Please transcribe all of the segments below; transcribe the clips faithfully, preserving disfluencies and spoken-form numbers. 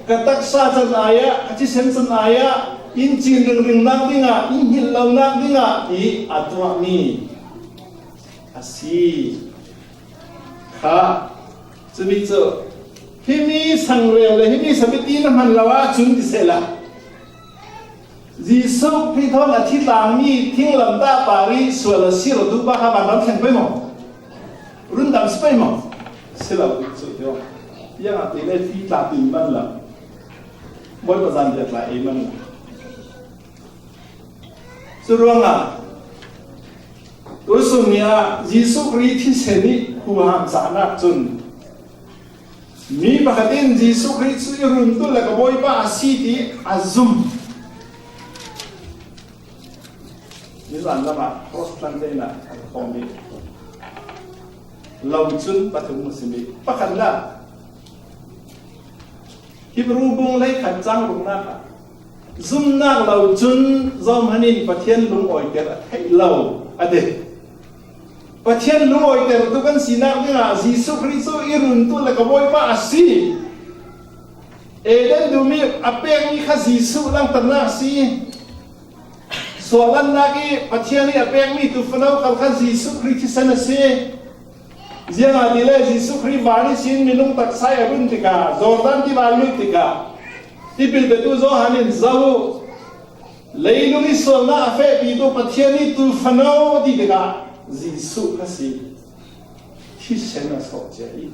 ka taksa can ai-ah, ka thisen can ai-ah in cin ringring nak dingah, in hngilh lo nak dingah ti a tuahmi a si kha. Cumi cu, himi sangreu le himi sabiti na hman lo ahcun ti sehla, Jesuh Khrih thawn a thi tlangmi thinglamtah par i sual a si rawtu pa kha vanram thleng pei maw? Rundam si pei maw? Si lo, cu tiang. Ziangahtile ti tla tin man lo. Bawipa zan bia tla ei man lo. Curuangah tusun ni ah Jesuh Khrih thisen i huham cahnak cun mi pakhat in Jesuh Khrih cu i runtu le ka Bawipa a si ti a zum. Nizan lamah cross tlan tein ah an khawm i lo cun pathum a simi pakhat la Hebru bung hleikhat cang ruknak ah zumnak lo cun zohman in Pathian lungawiter a theih lo a ti. Pathian lungawiter tu kan sinak dingah Jesuh Khrih cu i runtu le ka Bawipa a si. Eden dum i a pekmi kha Jesuh langhternak a si. Suahlannak i Pathian i a pekmi tufano khal kha Jesuh Khrih thisen a si. Ziangahtile Jesuh Khrih van ihsin minung taksa i a run tikah, Jordan tiva a lut tikah, tipil petu Johan in, "Zoh uh, leilung i sualnak a fehpitu Pathian i tufano," a ti tikah Jesuh kha si. Thisen a sawh cia i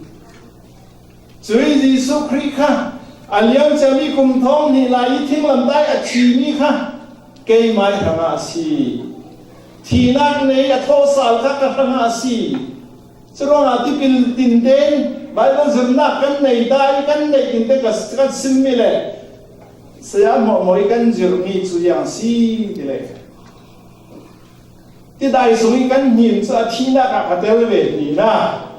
Cuih Jesuh Khrih kha a liam ciami kum thawng hnih lai i thinglamtah i a thimi kha keimah i hrangah a si. Thihnak nei a thawhsal kha ka hrangah a si. Curuangah tipil tinte in Baibal zirnak kan nei ta i kan neih tinte ka, kan simmi le saya hmuahhmuah i kan zirhmi cu ziang a si ti le. Tidai sung i kan hnim cu a thihnak ah ka tel ve tinak.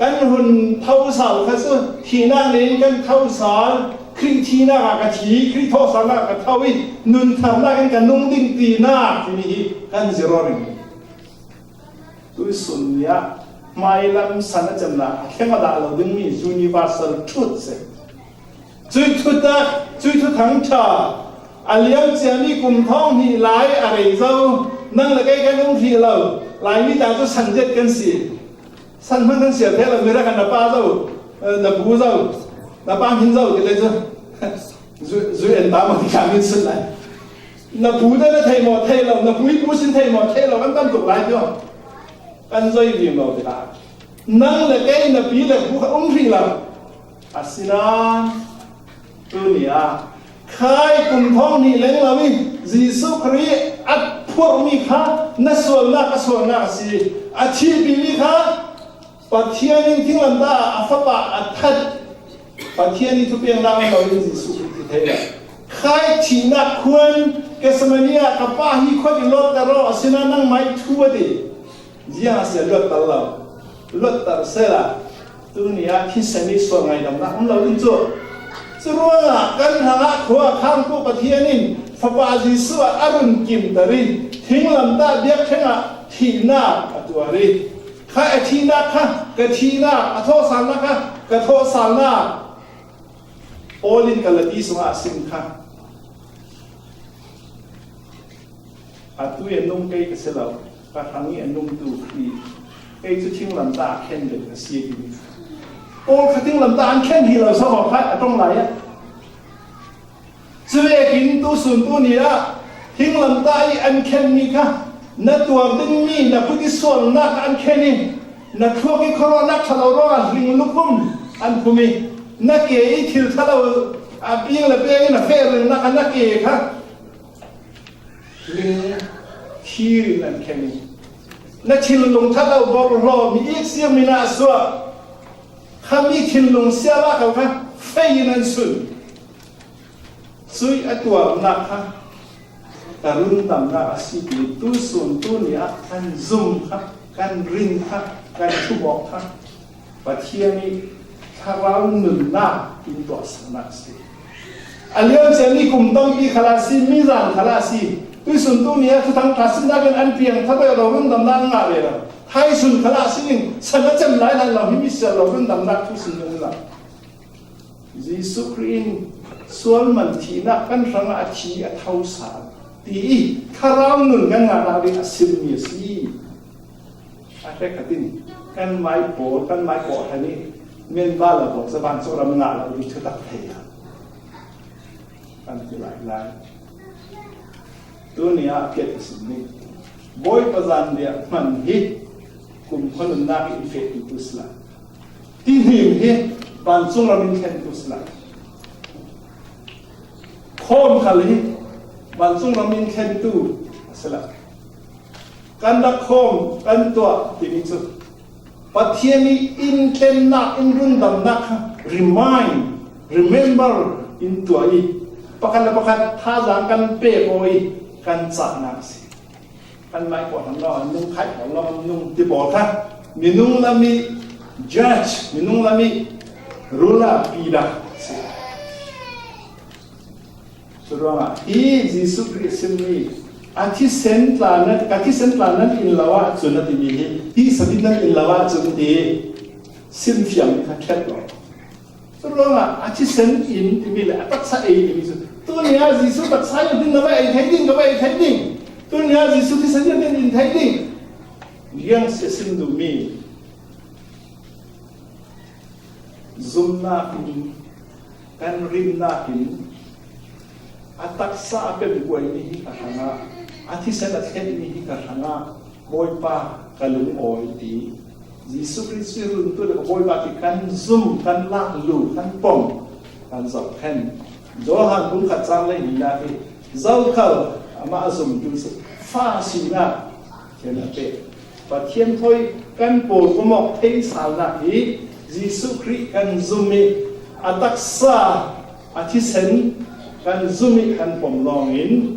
Kan hun thosal kha cu thihnak nih in kan thosal, Khrih thihnak ah ka thi, Khrih thawhsalnak ah ka tho i nun tharnak in ka nung ding tinak timi hi kan zir aw rih. Tuisun ni ah hmailam san a cemnak a thleng a dah lo dingmi universal truth si. Cuih thutak, cuih thuthang ṭha a liam ciami kum thawng hnih lai a rei zo, nang le kei kan um hrih lo. Laimi ta cu san zet kan si. San hmanh kan siar thei lo, mi rak na pa zo, eh, na pu zo, na pa hmin zo ti le cu. Zu, zu en ta maw ti kha min sun lai. Na pu te na thei maw, thei lo, na pu i pu sin thei maw, thei lo, kan tam tuk lai ti maw? Kan zoi viang lo ti ta. Nang le kei na pi le pu kha um hrih lo. Asinain tuni ah khai kum thawng hnih leng lo i Jesuh Khrih a phurhmi kha na sualnak a sualnak a si. A thihpimi kha Pathian in thinglamtah ah a fapa a that. Pathian i thupiaknak a lo in Jesuh Khrih thi thei lo. Khai thihnak khuan Gethsemane ah ka pa hi khuat i luatter aw, asinain nangmah i thu a ti. Ziah a si a luatter lo. Luatter sehla tuni ah thisen i sual ngaidamnak um lo ding cu. Curuangah kan hrangah khua a khangtu Pathian in Fapa Jesuh ah a run kimter i thinglamtah biakṭheng ah thihnak a tuar i kha a thihnak kha ka thihnak, a thawhsalnak kha ka thawhsalnak. Paul in Galati sungah a sim kha. Atu i a nung kei ka si lo, ka hrang i a nungtu Khrih, kei cu thinglamtah a khen deuh ka si, a timi. Paul kha thinglamtah an khen hi lo, so kha a ṭong lai ah. Cuvekin tusun tuni ah thinglamtah i an khenmi kha na tuar dingmi na kut i sualnak an khen i na thluak i khuaruahnak ṭha lo ruangah hling lukhum an khum i na ke i thil ṭha lo a ping le peng in a feh ringnak a na ke kha hling thir in an khen i na thinlung ṭha lo bawr hlaw mi ik siang mi na suah kha mi thinlung sial ah kha fei in an sun. Cuih a tuarnak kha ka rundamnak a si ti tusun tuni ah kan zum kha, kan rin kha, kan thumawk kha Pathian i thlarau nunnak in tuahsernak a si. A liam ciami kum tampi khalah a si, mizan khalah a si, tuisun tuni ah Thuthang ṭha sinnak in an piang tha rero rundamnak ngah ve lo. Thaisun khalah a si ding, san a cem lai hlan lo, hi mi siar lo rundamnak thusun ding lo. Jesuh Khrih in sual man thihna kan hrangah a thi a tho sal ti i thlarau nun kan ngahna ding a simmi a si. A hre khatin kan mai pawl, kan mai pawl hani men bala pawl sa vancung ram ngah lo ding thutak thei a kan ti lai lai. Tuni a piat a sim ni. Bawipa zan dia man hi kum khuanunnak in feh tu sila. Tihnim hi vancung ram in thlen tu sila. Khawm khal hi vancung ram in thlen tu sila. Kan rak khawm, kan tuah timi cu Pathian i in tlennak, in rundamnak kha remind, remember in tuah i pakhat le pakhat thazaang kan pek aw i kan cahnak a si. Kan mai pawl hang lo, an nung khai pawl lo, an nung ti pawl kha minung lam i judge, minung lam i ruler, pida a si. Curuangah hi Jesuh Khrih simmi a thisen tla nan, ka thisen tla nan in lo ahcun a timi hi, hi sabit nan in lo ahcun ti simfiang kha ṭhet lo. Curuangah a thisen in timi le a taksa ei timi cu tuni ah Jesuh taksa in na va ei thei ding, ka va ei thei ding. Tuni ah Jesuh thisen in in thei ding. Riang si a sim duhmi zumnak in, kan rinnak in a taksa a pemkuaimi hi ka hrangah, a thisen a thlenmi hi ka hrangah Bawipa ka lungawi ti Jesuh Khrih cu i runtu le ka Bawipa ti kan zum, kan lak lu, kan pom, kan zoh khen. Johan bung khat cang le hna hi zokhal amah a zumtu si, fa sinak khen a pek. Pathian thawi kan pawl pumawk thei salnak hi Jesuh Khrih kan zum i a taksa a thisen kan zum i kan pom lawngin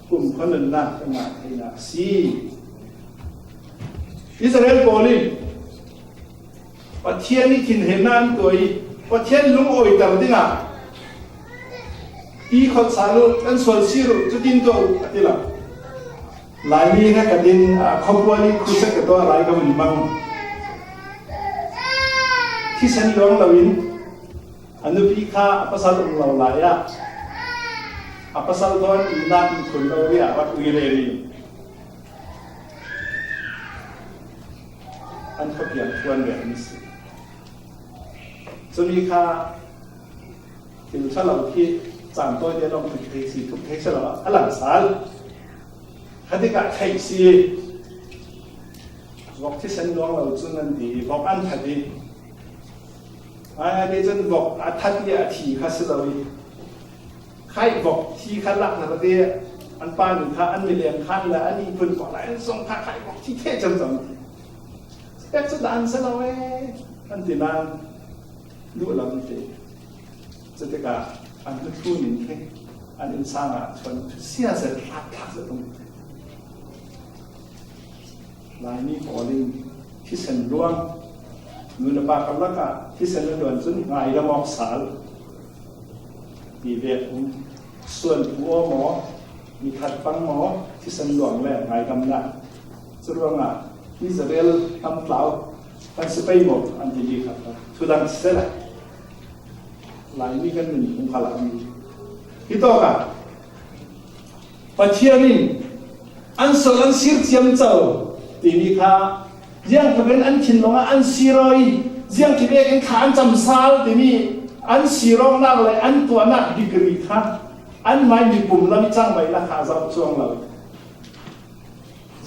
kumkhua nunnak kan ngah theinak a si. Israel pawl in Pathian i thinhemnak an tuah i Pathian lungawiter dingah ti khawt sal uh, kan sual sir uh, cutin tuah uh a ti lo. Laimi he ka din, ah, khuapuan i crusade ka tuah lai ka vun mang. Thisen luang loin a nupi kha a pasal um lo lai ah a pasal thawn umnak in khun lo riah rak ui reng i an khuapiang ṭhuan ve an si. Cumi kha thil ṭha lo khi caan tawite lawng thuk thei si, thuk thei si lo a lang sal. Kha tikah theih si. Vok thisen luang lo cun an ti, vok an that i. Ai, ai, cun vok a that i a thi kha si lo i. Khaih vok thi kha lak na te an pa nih kha an milem khan le an ihphun ko lai an zong kha khaih vok thi theh cemcem. Pek cu dah an si lo e, an ti nain duh lo an ti. Cutikah an hnu thlu ning khi an innsang ah chuan thusia zet hlat hlat zet um. Laimi pawl in thisen luang, nu le pa karlak ah thisen a luan cun ngaidam awk sal ti vek um. Suan pu aw maw, mi that pang maw, thisen luang le ngaidamnak. Curuangah Israel hnam tlau kan si pei maw an timi kha thudang siseh la. Laimi kan nun hung kha la an. Hi tawkah Pathian in an sual an sir ciamco timi kha ziangtlukin an thinlung ah an sir aw i ziangtlu vekin thla an cam sal timi an sir awknak le an tuahnak degree kha an mai mipum lam i cangvaihnak kha a zoh cuang lo.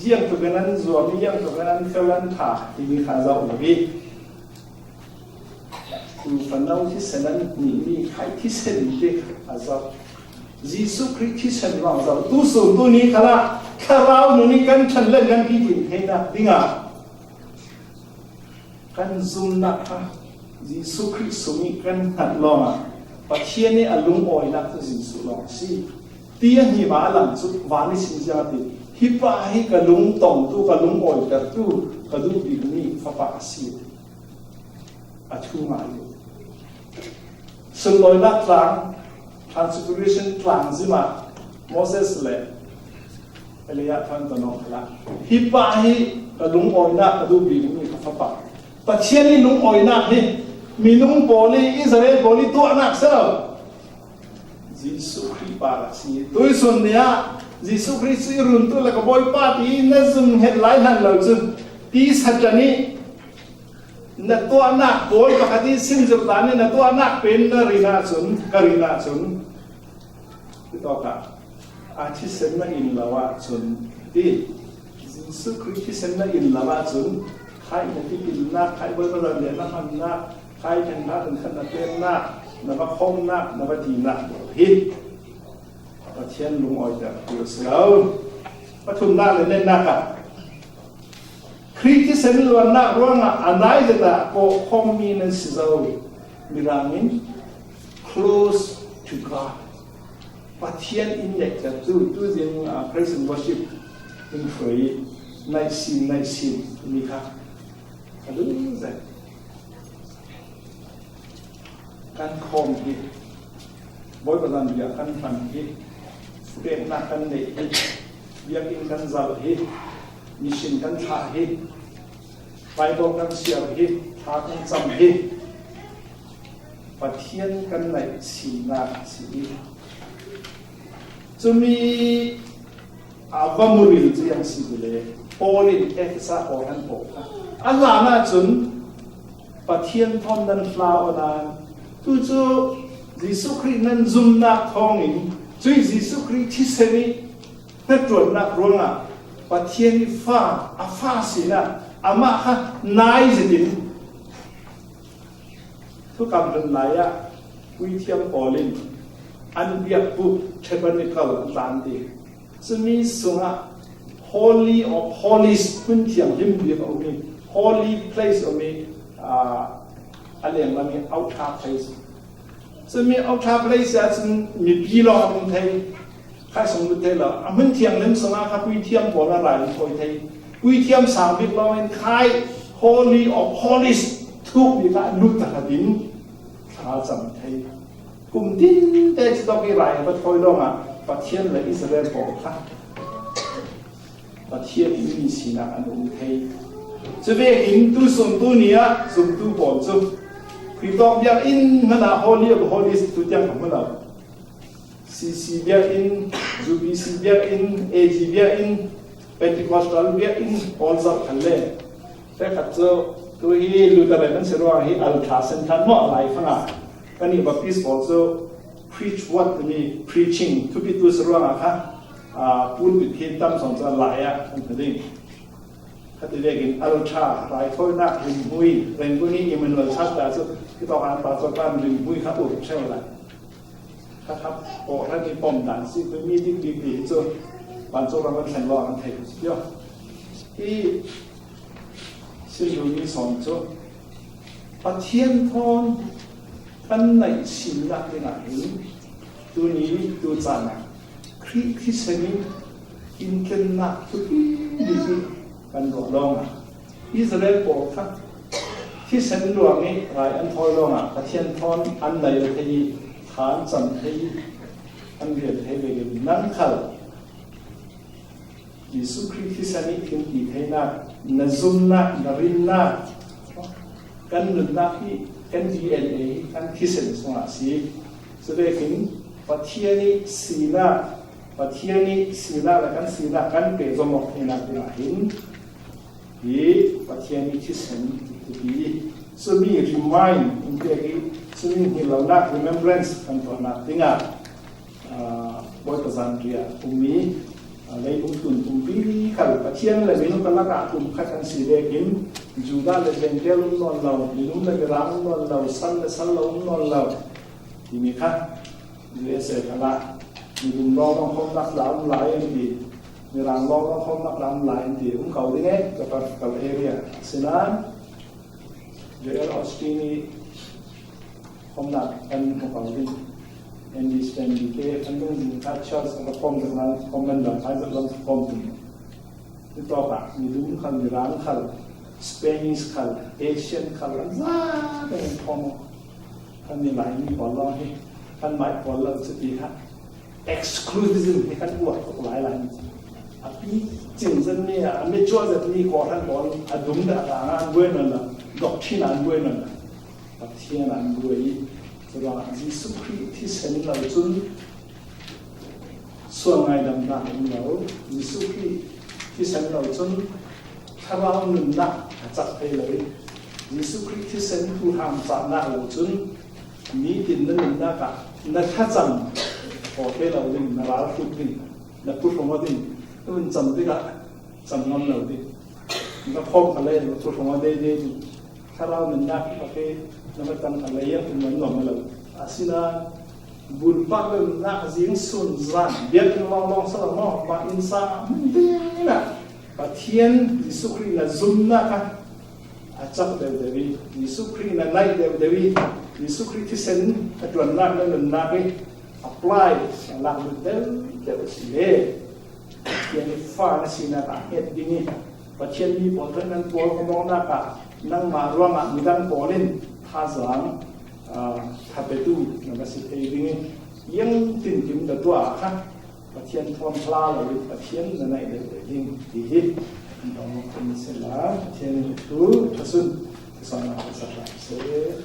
Ziangtlukin an zuam i ziangtlukin an fel an ṭha timi kha a zoh lo i Ufano thisen an nihmi khai thisen te a zoh. Jesuh Khrih thisen ruang zoh. Tu sun tu ni khalah thlarau nun i kan ṭhan len kan pitin theinak dingah kan zumnak kha Jesuh Khrih sung i kan hngat lawngah Pathian i a lungawinak cu Jesuh lawng a si. Ti a hnim ah a lang cu van i sin ziang a ti. Hi pa hi ka lungtongtu, ka lungawitertu, ka duh bikmi fapa a si. A thu ngai uh. Sunlawinak tlang, Transfiguration tlang zim ah Moses le Elijah thawn ton awk khalah hi pa hi ka lungawinak ka duh bikmi ka fapa. Pathian i lungawinak hi Minung pawl i Israel pawl i tuahnak si lo. Jesuh Khrih pa a si. Tuisun ni ah Jesuh Khrih cu i runtu le ka Bawipa ti na zum het lai hlan lo cu ti Satan i na tuahnak pawl pakhat i sim zirh dan i na tuahnak pen na rin ahcun, ka rin ahcun, hi tawk ah, a thisen na in lo ahcun, ti, Jesuh Khrih thisen na in lo ahcun, khai na tipilnak, khai Bawipa ral le na hmannak, khai ṭhenkhat in khat na peknak, na va khawmnak, na va tinak hi Pathian lungawiter tu a si lo. Pathumnak le nennak ah, Khrih thisen luannak ruangah a nai zet ah kawhkhawmmi nan si zo. Mirang in close to God. Pathian in lectertu, tuzing, ah, praise and worship in hruai i naihsin, naihsin timi kha a dum zet. Kan khawm hi, Bawipa zan bia kan hman hi, peknak kan neih hi, biakinn kan zalh hi, mission kan thlah hi, Bible kan siar hi, thla kan cam hi, Pathian kan naih sinak a si hi. Cumi a va muril cu yang si le Paul in Efesa kawhhran pawl kha a hlan ahcun Pathian thawn nan hla aw nan, tu cu Jesuh Khrih nan zumnak thawngin cui Jesuh Khrih thisen i hnaṭuannak ruangah Pathian i fa, a fa sinah amah kha nai zetin thukam hlun lai ah puithiam pawl in an biakbuk tabernacle an tlan ti. Cumi sungah Holy of Holies, hmun thianghlim bik a um i, holy place a um i, aa, a lenglam i outer place. Cumi outer place ah cun mipi lawng an um thei, khai sung lut thei lo. A hmun thianghlim sungah kha puithiam pawl a ral an thawi thei. Puithiam sang bik lawng in khai Holy of Holies thuk bik ah lut takhat in thla cam thei. Kum tinte citawk i ral a va thawi lawngah Pathian le Israel pawl kha Pathian in mi sinak an um thei. Cuvekin tusun tu ni ah zumtu pawl cu Khrih tawk biakinn hmanh ah Holy of Holies tu tiang kha hmu lo. C C biakinn, U B C biakinn, A G biakinn, Pentecostal biakinn pawl zarh khan le. Hrekkhat cu tu hi Lutheran kan si ruang hi altar sen khan maw lai fang ah kan i Baptist pawl cu preach word timi preaching thupitu si ruangah kha, aa, pulpit hi tam sawn cu a lai ah kan hmu ding. Khati vekin altar, raithawinak rimhmui, Rangoon i Emmanuel Church ta cu hitawk an pastor pa rimhmui kha ur ṭheu lai. Kha kha kawhhran i pom dan si, tu mi dik dik ti cu vancung ram kan thleng lo kan thei kha si tio. Hi Sindu ni sawn cu Pathian thawn kan naih sinnak dingah hin tuni tu caan ah Khrih thisen in intlennak thupi bik hi kan ruah lawngah Israel pawl kha thisen luang i rai an thawi lawngah Pathian thawn an naih thei i, tha an cam thei i, an rian thei vekin nan khal Jesuh Khrih thisen i thilti theinak, na zumnak, na rinnak, kan nunnak hi kan D N A hi kan thisen sungah a si. Cuvekin Pathian i sinak, Pathian i sinak le kan sinak kan pehzom awk theinak dingah hin hi Pathian i thisen tipi, cumi remind in pek i, cumi hngilh lonak, remembrance kan tuahnak dingah, aa, Bawipa zanriah ummi, aa, leilung tun pumpi khal Pathian le minung karlak ah kum khat kan si vekin Judah le Gentile um nawn lo, minung le mirang um nawn lo, sal le sal lo um nawn lo timi kha U S A khalah midum lawng lawng khawmnak la um lai an ti, mirang lawng lawng khawmnak la um lai an ti, um ko ding e, geographical area. Asinain Joel Osteen i khawmnak kan hmu ko ding. Andy Stanley te kan dungzin kha Charles a ka khawm zet nan khawm man lo, hai zet lam khawm ding. Hi tawk ah midum khal, mirang khal, Spanish khal, Asian khal, an zat in an khawm aw. Kan mi Laimi pawl lawng hi kan maih pawl lo cuti kha exclusivism hi kan uar tuk lai lai. A pi cing zet mi, a mature zet mi kawhhran pawl a dum dah dah an buai nawn lo, doctrine an buai nawn lo. Pathian an buai. Curuangah Jesuh Khrih thisen lo cun sual ngaidamnak a um lo. Jesuh Khrih thisen lo cun thlarau nunnak a cak thei lo i, Jesuh Khrih thisen thuham cahnak lo cun nitin na nunnak ah na thlacam thawh thei lo ding, na ralhrut ding, na phuhrung aw ding, na vun cam tikah cam ngam lo ding. Na phawk a lei, na phuhrung aw dei dei ding. Thlarau nunnak hi pakhat na matan a lei ah um nuam a lo. Asinain bulpak le nunnak zing sun zan biakinn lawnglawng si lo maw, mah inn sang hmun ding ah Pathian Jesuh Khrih na zumnak ah a cak deuhdeuh i, Jesuh Khrih na naih deuhdeuh i, Jesuh Khrih thisen a ṭuannak na nunnak i apply a lak lut deuhdeuh a si le, Pathian i fa na sinak ah hnget ding i, Pathian mi pawl thawn nan pawl kawmawknak ah nangmah ruangah midang pawl in thazaang, aa, thapetu na va si thei ding i, ziang tinkim na tuah ah khan Pathian thawn hla lo i Pathian na naih deuhdeuh ding ti hi an dong khun sila, Pathian in thu thasun thasannak a sak hram seh.